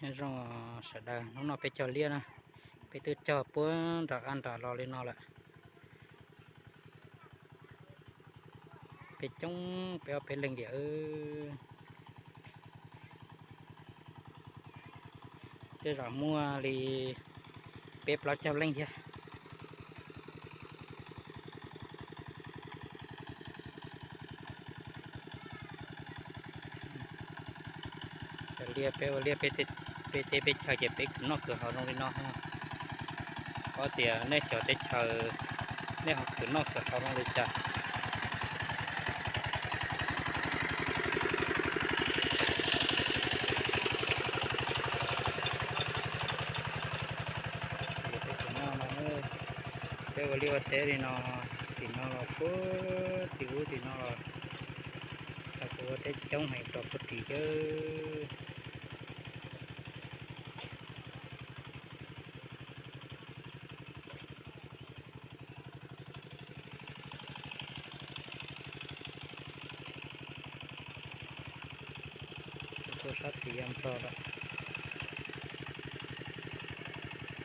Nyob zoo sawv daws, hnub no peb cog liaj na, peb twb cog puag nram qab nram los li no lawm. Peb coob, peb ob peb leeg tiag. Tej zaum muaj li peb plaub caug leej thiab. Cov liaj, peb ua liaj, peb teb peb chaw ces peb khwv noj khwv haus zoo li no. Paub tias nej cov teb chaws nej ho khwv noj khwv haus zoo li cas. Peb khwv noj no, peb ua liaj ua teb li no, tim no los puag tim ub tim no los, kuv ua teb coob heev rau puag tim yawg. Tuaj sab tid yog Nplog lawm,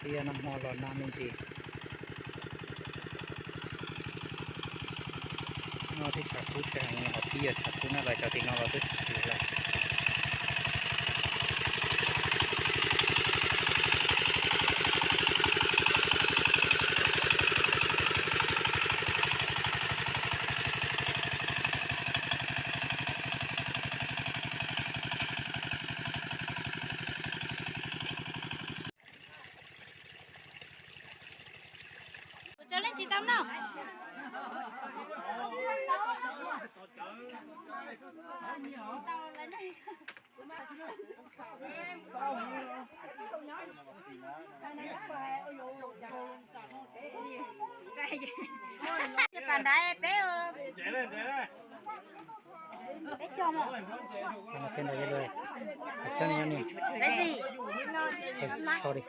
twb yog nag hmo los nag me ntsis. Noj tej tshav kub tsis heev, ho pib yog tshav kub na, los cov tim no los twb siav lawm. Pas nrad peb. Peb cog mas. Peb nrad, peb nrad. Sau li.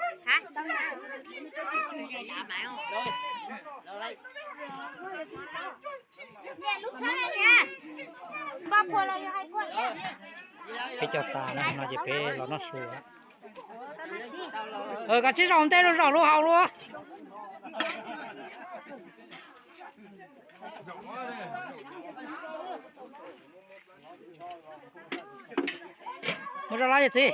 Peb cog tas na, no ces peb los noj su. Koj tsib zaum ntej, zaum lub haus lub. Mus zoj lawm yawm txiv.